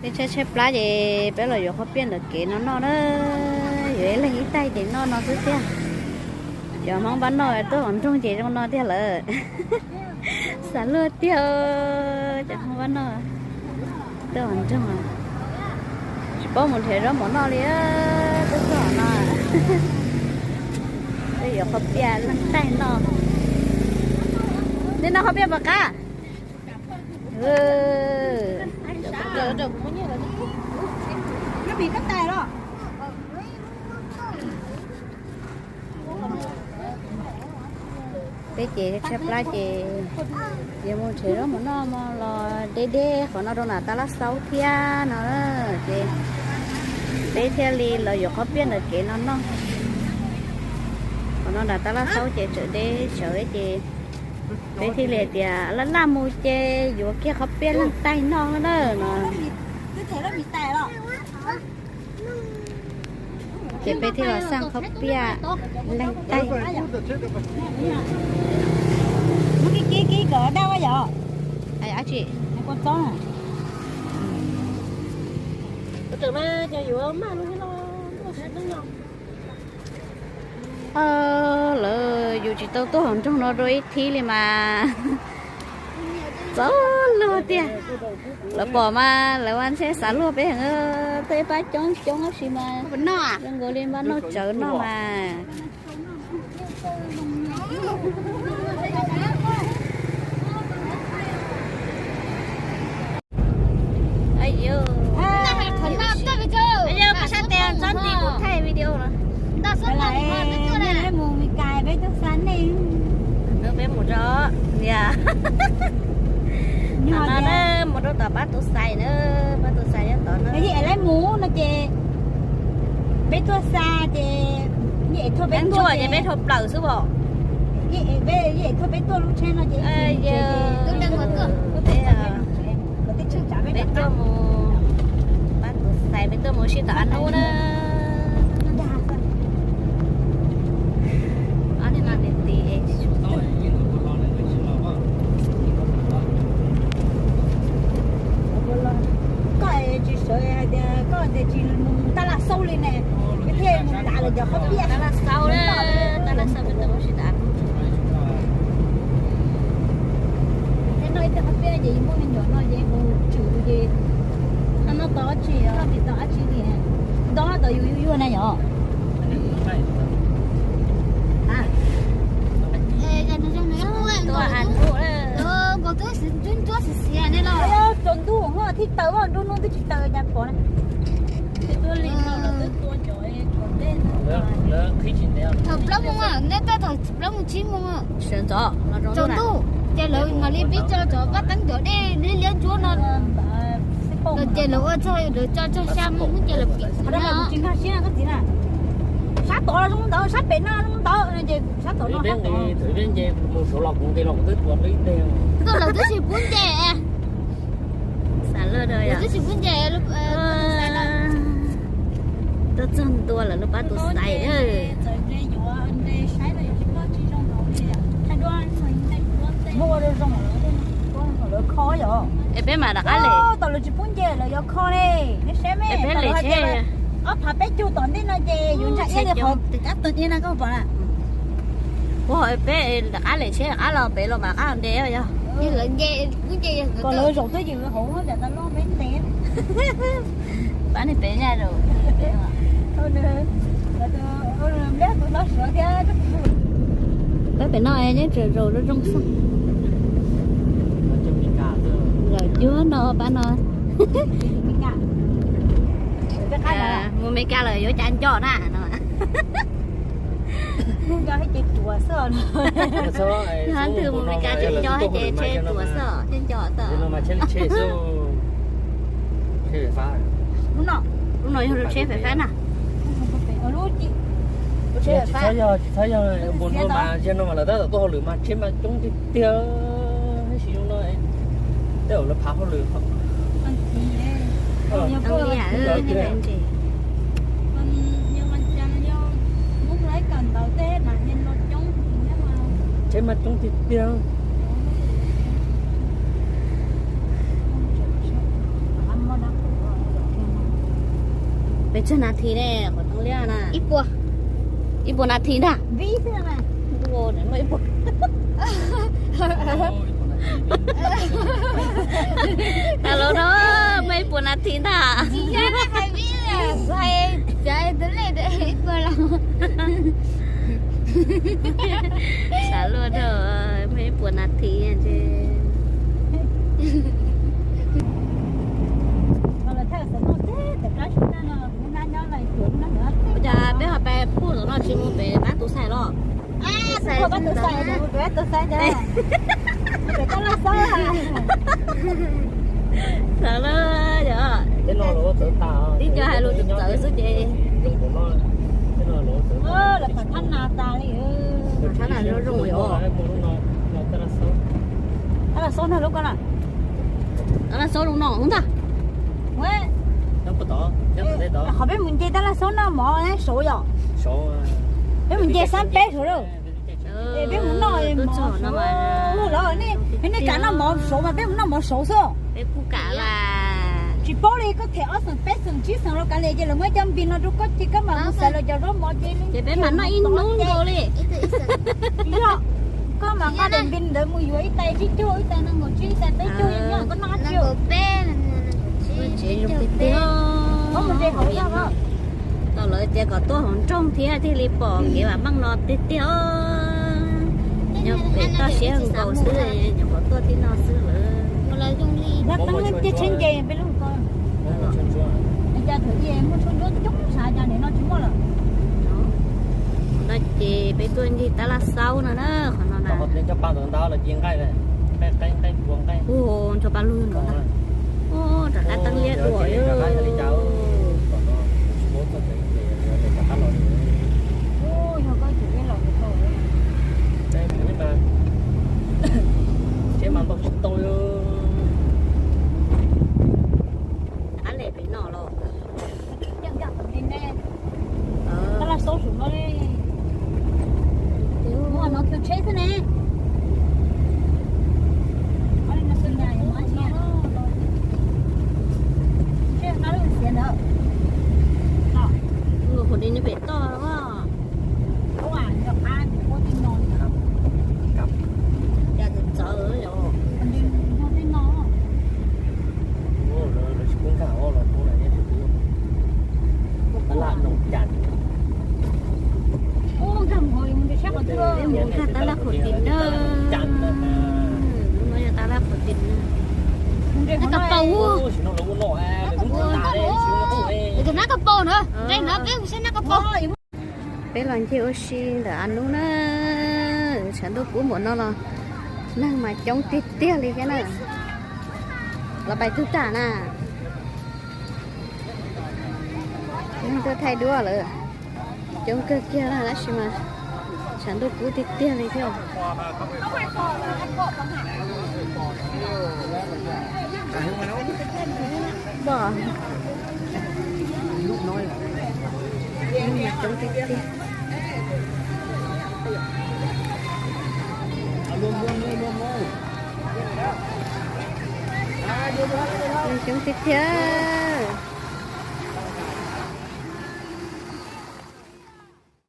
Peb tshaib tshaib plab ces peb los yuav qhob piaj ntawm kev no noj na. Yuav ib leeg ib taig ces noj no xwb tiag. Cov Hmoob Npab Noj tuaj hauv nroog ces zoo no tiag lawm. Xav luag tiag, cov Hmoob Npab Noj tuaj hauv nroog. Tsis paub mus nrhiav zaub mov noj li, tuaj txog no. Peb yuav qhob piaj leej taig noj. Nej noj qhob piaj puas qab? Peb ces tshaib plab ces yuav mus nrhiav zaub mov noj mog, los deb deb qhov no rau nram Tab Laj Xaub thiab no ces peb thiaj li los yuav qhob piaj ntawm kev no noj. Qhov no nram Tab Laj Xaub ces tseem deb tsawv ces peb thiaj li hais tias laj laj mus ces yuav kiag qhob piaj leej taig noj na no. Ces peb thiaj los xaj qhob piaj leej taig. Dab tsi? Lawv yus tsis tau tuaj hauv nroog no dua ib thib li mas txaus luag tiag. Lawv pom mas lawv mas ntshe xav luag peb heev, tuaj ib pab coob coob tab sis mas zoo nkaus li npaj noj tsawv noj mas. Koj sab tes txhob nti kuv thaij video no. Peb mus rau, mus rau tom pab tus xais na, pab tus xais nyob tod na. Lawv mus no ces peb tuaj xa ces, peb tuaj ces peb dhau plaws xwb os. Peb tuaj lub tsheb no ces peb tuaj mus, pab tus xais peb tuaj mus sib tom ab nub na. Koj tsis sawv hais tias koj tias tsis mus Tab Laj Xaub li ne, thiaj mus nram lawv cov qhob piaj. Tab Laj Xaub, Tab Laj Xaub peb tuaj mus sib tom ab nub. Thiab noj ib teg qhob piaj ces muaj me nyuam no ces mus tshwm ces noj tau dab tsi, noj tsis tau dab tsi li. Nto tau yus yuag yuag na yom. Tsaus ntuj thiaj taws, nruab hnub twb tsis taws cas pom na. Thaum plaub moos, nej tuaj thaum plaub moos tsib moos. Sawv ntxov, tsaus ntuj ces lawv mam li pib tso cov paj teeb cov dej liab liab ntsuab no. Lawv ces lawv ua txog lawv tso txog xya moos ces lawv pib na. Sab tod los zoo ntawd, sab pem no zoo ntawd no ces sab tod no. Tuaj lawv twb tsis pub nce. Xav lawm, lawv twb tsis pub nce. Tuaj txog ntua lawm lub pab tus xais. Es peb mam rov qab lem. Tau lawv tsis pub nce lawv yuav kho ne. Peb lem tsheb. Ob phav peb caug tom ntej no ces yuav ntsa iab li qhov kab tag ib na koj pom na. Ua peb rov qab lem tsheb rov qab los pem los mam rov qab nce yog. Kom lawv zaum twb ywm hauv cas tau loj peb ntev. Pab nej pem nyaj zaum. Peb pem no yeej tseem zaum zoo zoo xwb. Zaum cuag no pab no. Mus Meskas lawm yuav cas nco na no. Nco thiab ces ruam xwb. Hnub twg mus Meskas tseem nco thiab ces tsheb ruam xwb, tsheb nco tawm. Lub no yog lub tsheb fais fab na. Tsis txhob yog, tsis txhob yog, npus no mas yog no mas lawv tab tom tuaj hauj lwm mas tsheb mas coob tiag tiag. Tab sis zoo no tej zaum lawv phav hauj lwm. Tsheb mas coob tiag tiag. Pes tsawg nas this ne, qhov toob liab na? Ib puas nas this ntag. Tau los no, muaj ib puas nas this ntag. Xav luaj rau, muaj ib puas nas this ces. Ua cas peb ho pais pug tom no tsis mus pem pab tus xais los? Xav lawm yog tib co hais lus txawv txawv xwb ces. Tab laj xaub no lub ko na. Tab laj xaub lub no ntag. Qhov peb mus nce tab laj xaub noj mov saud yom. Peb mus nce xab peb saud lawm. Peb mus noj mov saud lawm ne, nej kam noj mov saud mas peb mus noj mov saud xwb. Tsis paub li, koj them ob xees peb xees tsib xees los kav liam ces lawv muab cov npis no rau koj ces koj mam mus xaiv lawv cov zaub mov ces peb mam noj ib hnub nkaus li. Yog koj mam nqa daim npis ntawd mus yuav ib tais tsib caug, ib tais nees nkaum tsib, ib tais peb caug, yog koj noj dab tsi. Tsev zoo tiag tiag. Koj mus nce hauv yog. Tau lawv tias kom tuaj hauv nroog thiab thiaj li pom kev vam meej no tiag tiag. Nyob pem toj siab nkaus xwb, nyuam qhuav tuaj tib no xwb lawm. Tab teeb tiaj tsheb nce peb lub ko. Cas thaum ub muaj tshuaj ntsuab coob sav cas nim no tsis muaj lawm. No ces peb tuaj ncig tab laj xaub no na, qhov no na. Hu ncho pa lug no. Rov qab teeb liab dua. Ab le pem no los. Tab laj xaub saum no li. Ua no khaws tsheb xwb ne. Ua qhov di nyob pem toj los. Cas txawv txawv li os. Mus nkag tab laj qhuv tim na. Lub no yog tab laj qhuv tim na. Nab ka paus. Nab ka paus na, nqe no peb mus saib nab ka paus. Peb los ncig ua si ntawm a nub na, tshav ntuj kub npaum no los neeg mas coob tiag tiag li thiab na. Los pais tug tag na. Neeg tuaj thaij duab lawm, coob kawg kiag tab sis mas tshav ntuj kub tiag tiag li thiab. Coob tiag tiag. Coob tiag tiag.